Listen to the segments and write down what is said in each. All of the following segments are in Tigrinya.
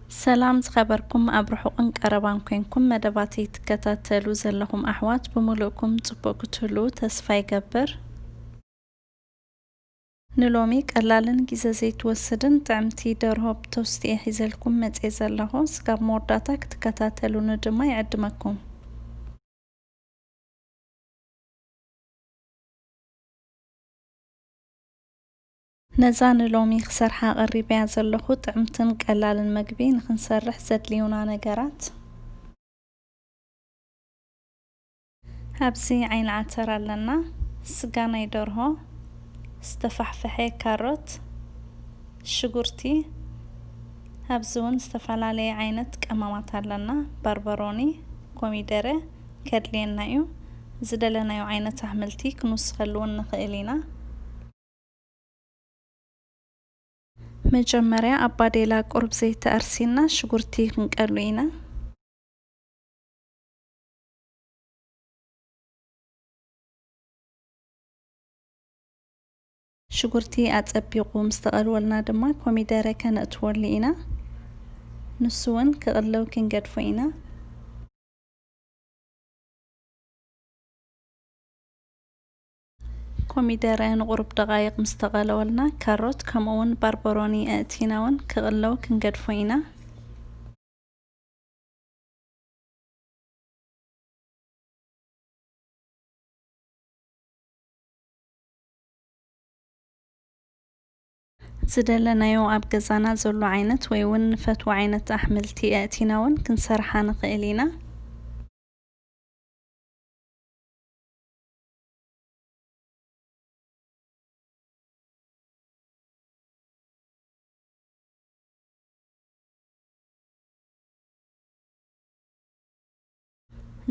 ሰላም ዝኸበርኩም፣ ኣብ ርሑቕን ቀረባን ኮንኩም መደባተይ ትከታተሉ ዘለኹም ኣሕዋት፣ ብምሉእኩም ጽቡቕ ክትህልዉ ተስፋ ይገብር። ንሎሚ ቀላልን ግዜ ዘይትወስድን ጥዕምቲ ደርሆ ብቶስት እየ ሒዘልኩም መጽየ ዘለኹ። ስጋብ መወዳእታ ክትከታተሉኒ ድማ ይዕድመኩም። ነዛ ንሎሚ ክሰርሓ ቀሪበያ ዘለኹ ጥዕምትን ቀላልን መግቢ ንኽንሰርሕ ዘድልዩና ነገራት። ኣብዚ ዓይኒ ዓተር ኣለና፣ ስጋ ናይ ደርሆ፣ ዝተፋሕፈሐ ካሮት፣ ሽጉርቲ፣ ኣብዚ እውን ዝተፈላለየ ዓይነት ቀመማት ኣለና። ባርበሮኒ፣ ኮሚደረ ከድልየና እዩ። ዝደለናዮ ዓይነት ኣሕምልቲ ክንውስኸሉ እውን ንኽእል ኢና። መጀመርያ ኣብ ባዴላ ቁሩብ ዘይቲ ኣርሲና ሽጉርቲ ክንቀሉ ኢና። ሽጉርቲ ኣጸቢቑ ምስ ተቐልወልና ድማ ኮሚደረ ከነእትወሉ ኢና። ንሱ እውን ክቕለው ክንገድፎ ኢና። ኮሚደረ ንቑሩብ ደቓይቕ ምስ ተቐለወልና፣ ካሮት ከምኡ እውን ባርበሮኒ ኣእቲና እውን ክቕለው ክንገድፎ ኢና። ዝደለናዮ ኣብ ገዛና ዘሎ ዓይነት ወይ እውን ንፈትዎ ዓይነት ኣሕምልቲ ኣእቲና እውን ክንሰርሓ ንኽእል ኢና።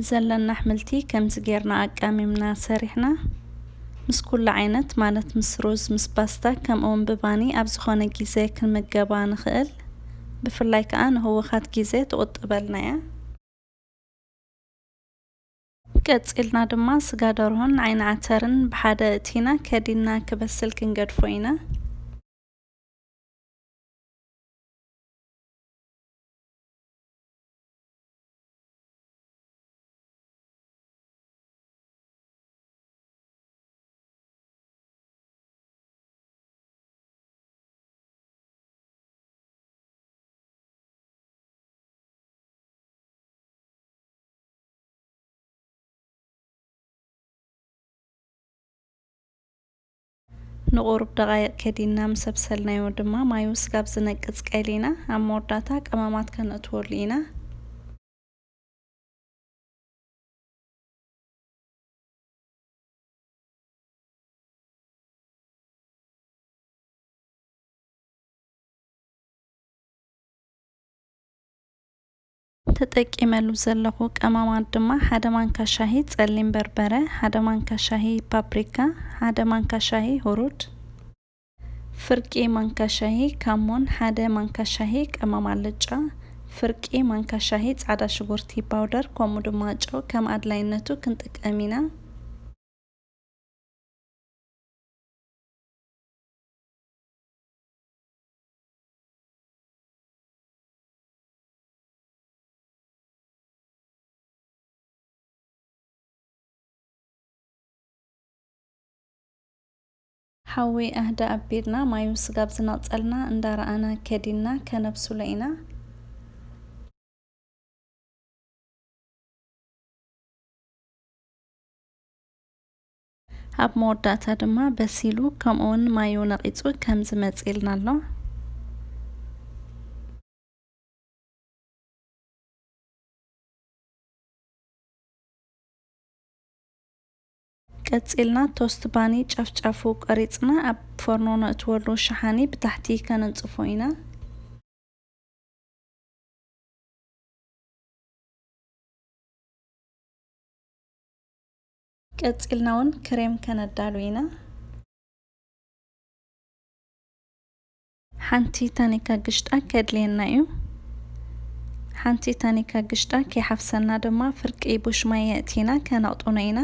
ዘለና ኣሕምልቲ ከምዚ ጌርና ኣቃሚምና ሰሪሕና፣ ምስ ኩሉ ዓይነት፣ ማለት ምስ ሩዝ፣ ምስ ፓስታ፣ ከምኡውን ብባኒ ኣብ ዝኾነ ግዜ ክንምገባ ንኽእል። ብፍላይ ከኣ ንህውኻት ግዜ ትቑጥበልና እያ። ቀጺልና ድማ ስጋ ደርሆን ዓይኒ ዓተርን ብሓደ እቲና ከዲንና ክበስል ክንገድፎ ኢና። ንቑሩብ ደቓይቕ ከዲንና ምስ ኣብሰልናዮ ድማ ማዩ ስጋብ ዝነቅጽ ቀሊና ኣብ መወዳእታ ቀመማት ከነእትወሉ ኢና። ተጠቂመሉ ዘለኹ ቀመማት ድማ ሓደ ማንካ ሻሂ ጸሊም በርበረ፣ ሓደ ማንካ ሻሂ ፓፕሪካ፣ ሓደ ማንካ ሻሂ ሁሩድ፣ ፍርቂ ማንካ ሻሂ ካሞን፣ ሓደ ማንካ ሻሂ ቀመም ኣልጫ፣ ፍርቂ ማንካ ሻሂ ጻዕዳ ሽጉርቲ ፓውደር፣ ከምኡ ድማ ጨው ከም ኣድላይነቱ ክንጥቀም ኢና። ሓዊ ኣህዳ ኣቢልና ማዩ ስጋብ ዝነቕጸልና እንዳረኣና ከዲንና ከነብስሎ ኢና። ኣብ መወዳእታ ድማ በሲሉ ከምኡውን ማዩ ነቒጹ ከምዚ መጺልና ኣሎ። ቀጺልና ቶስት ባኒ ጫፍጫፉ ቆሪጽና ኣብ ፎርኖ ነእትወሉ ሸሓኒ ብታሕቲ ከነንጽፎ ኢና። ቀጺልና እውን ክሬም ከነዳሉ ኢና። ሓንቲ ታኒካ ግሽጣ ከድልየና እዩ። ሓንቲ ታኒካ ግሽጣ ከይሓፍሰና ድማ ፍርቂ ቡሽ ማይ የእቲና ከነቕጥኖ ኢና።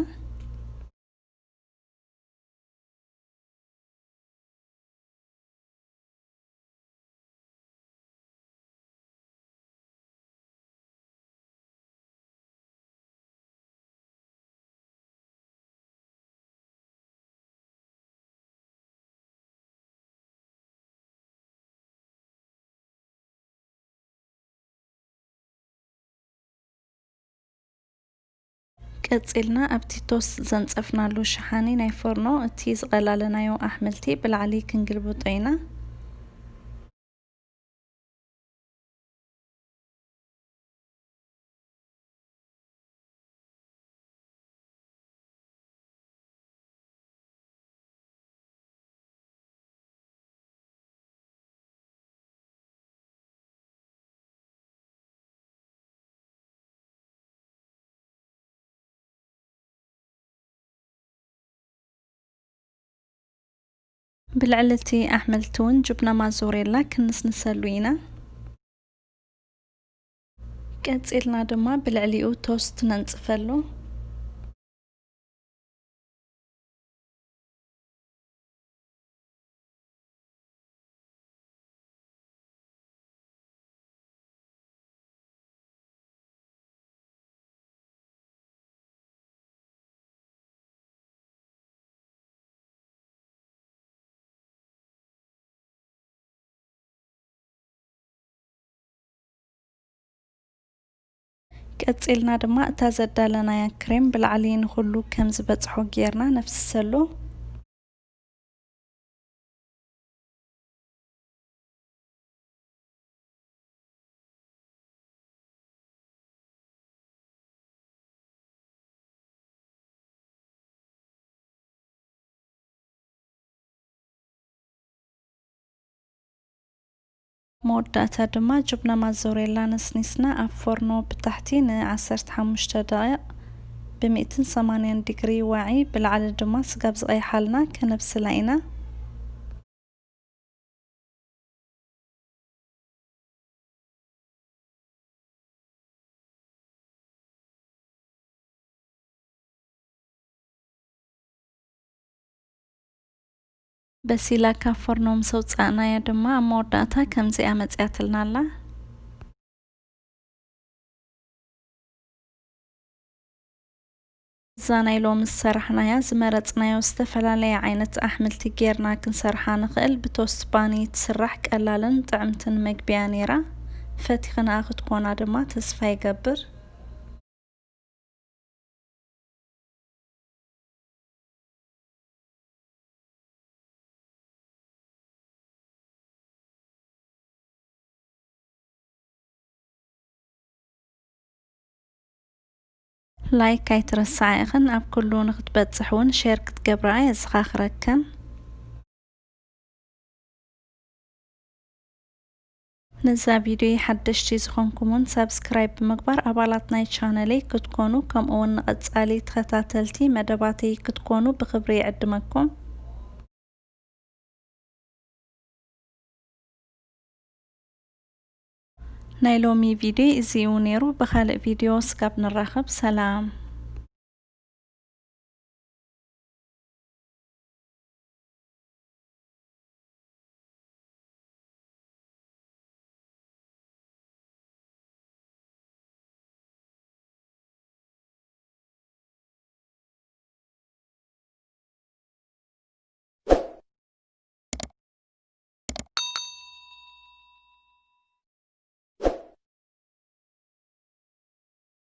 ቀጺልና ኣብቲ ቶስት ዘንጸፍናሉ ሸሓኒ ናይ ፎርኖ እቲ ዝቐላለናዮ ኣሕምልቲ ብላዕሊ ክንግልብጦ ኢና። ብልዕሊ እቲ ኣሕምልቲ እውን ጅብና ማዞሬላ ክንስንሰሉ ኢና። ቀጺልና ድማ ብልዕሊኡ ቶስት ነንጽፈሉ። ቀጺልና ድማ እታ ዘዳለናያ ክሬም ብላዕሊ ንኹሉ ከም ዝበጽሖ ጌርና ነፍስሰሉ። መወዳእታ ድማ ጅብና ማዞሬላ ነስኒስና ኣብ ፎርኖ ብታሕቲ ን ዓሰርተ ሓሙሽተ ደቂቕ ብ ሚእትን ሰማንያን ዲግሪ ዋዒ ብላዕሊ ድማ ስጋብ ዝቐይሓልና ከነብስላ ኢና። በሲላ ካብ ፎርኖ ምስ ኣውጻእናያ ድማ ኣብ መወዳእታ ከምዚኣ መጺኣትልና ኣላ። እዛ ናይ ሎሚ ዝሰራሕናያ ዝመረጽናዮ ዝተፈላለየ ዓይነት ኣሕምልቲ ጌርና ክንሰርሓ ንኽእል ብቶስት ባኒ ትስራሕ ቀላልን ጥዕምትን መግቢያ ኔራ። ፈቲኽንኣ ክትኮና ድማ ተስፋ ይገብር። ላይክ ኣይትረስዓ ኢኽን፣ ኣብ ኩሉ ንክትበጽሕ እውን ሼር ክትገብራ የዘኻኽረክን። ነዛ ቪድዮ ሓደሽቲ ዝኾንኩምን ሳብስክራይብ ብምግባር ኣባላት ናይ ቻነለይ ክትኮኑ፣ ከምኡ እውን ንቐጻሊ ተኸታተልቲ መደባተይ ክትኮኑ ብኽብሪ ይዕድመኩም። ናይ ሎሚ ቪድዮ እዚ እዩ ነይሩ። ብኻልእ ቪድዮ ስጋብ ንራኸብ፣ ሰላም።